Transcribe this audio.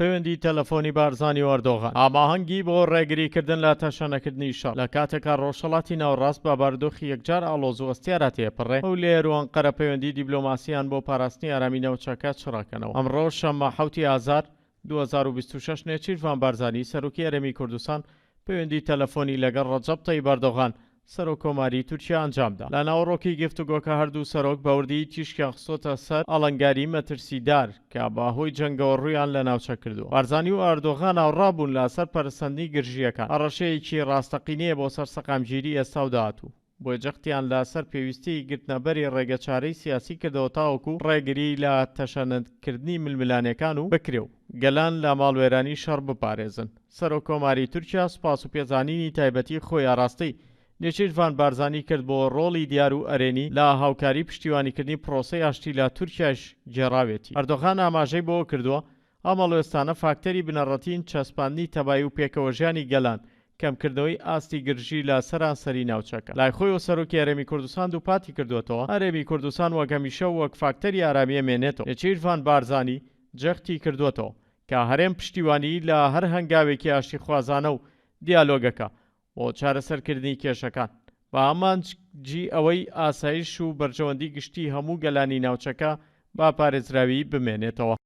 پەیوەندی تەلەفۆنی بارزانی و ئەردۆغان، هەماهەنگی بۆ ڕێگریکردن لە تەشەنەکردنی شەڕ، لە کاتێکا ڕۆژهەڵاتی ناوەڕاست بە بارودۆخی یەکجار ئاڵۆز و هەستیارا تێپەڕێ، هەولێر و ئەنقەرە پەیوەندی دیبلۆماسییان بۆ پاراستنی ئارامی ناوچەکە چڕەکەنەوە. ئەمڕۆ شەممە حەوتی ئازار 2026 نێچیرڤان بارزانی، سەرۆکی هەرێمی کوردستان پەیوەندی تەلەفۆنی لەگەڵ ڕەجەب تەیب ئەردۆغان، سەرۆک کۆماری تورکیا ئەنجامدا. لە ناوەڕۆکی گفتوگۆکە هەردوو سەرۆک بە وردیی تیشکیان خستۆتە سەر ئاڵنگاریی مەترسیدار کە بە هۆی جەنگەوە ڕوویان لە ناوچە کردووە. بارزانی و ئەردۆغان هاوڕا بوون لە سەر پەرەسەندنی گرژییەکان هەڕەشەیەکی ڕاستەقینەیە بۆ سەر سەقامگیری ئێستا و داهاتوو، بۆیە جەختیان لە سەر پێویستیی گرتنەبەری ڕێگەچارەی سیاسی کردەوە تاوەکو ڕێگریی لە تەشەنەکردنی ململانێکان و بکرێ و گەلان لە ماڵوێرانی شەڕ بپارێزن. سەرۆک کۆماری تورکیا سوپاس و پێزانینی تایبەتی خۆی ئاراستەی نێچیرڤان بارزانی کرد بۆ ڕۆڵی دیار و ئەرێنی لە هاوکاری پشتیوانیکردنی پرۆسەی ئاشتی لە تورکیایش گێڕاوێتی. ئەردۆغان ئاماژەی بەوە کردووە، ئەم هەڵوێستانە فاکتەری بنەڕەتین چەسپاندنی تەبایی و پێکەوەژیانی گەلان، کەمکردنەوەی ئاستی گرژی لە سەرانسەری ناوچەکە. لای خۆیەوە سەرۆکی هەرێمی کوردستان دووپاتی کردووەتەوە، هەرێمی کوردستان وەک هەمیشە وەک فاکتەری ئارامی ئەمێنێتەوە. نێچیرڤان بارزانی جەختی کردووەتەوە، کە هەرێم پشتیوانیی لە هەر هەنگاوێکی ئاشتیخوازانە و دیالۆگەکە بۆ چارەسەرکردنی کێشەکان بە ئامانجی ئەوەی ئاسایش و بەرژەوەندی گشتی هەموو گەلانی ناوچەکە بە پارێزراوی بمێنێتەوە.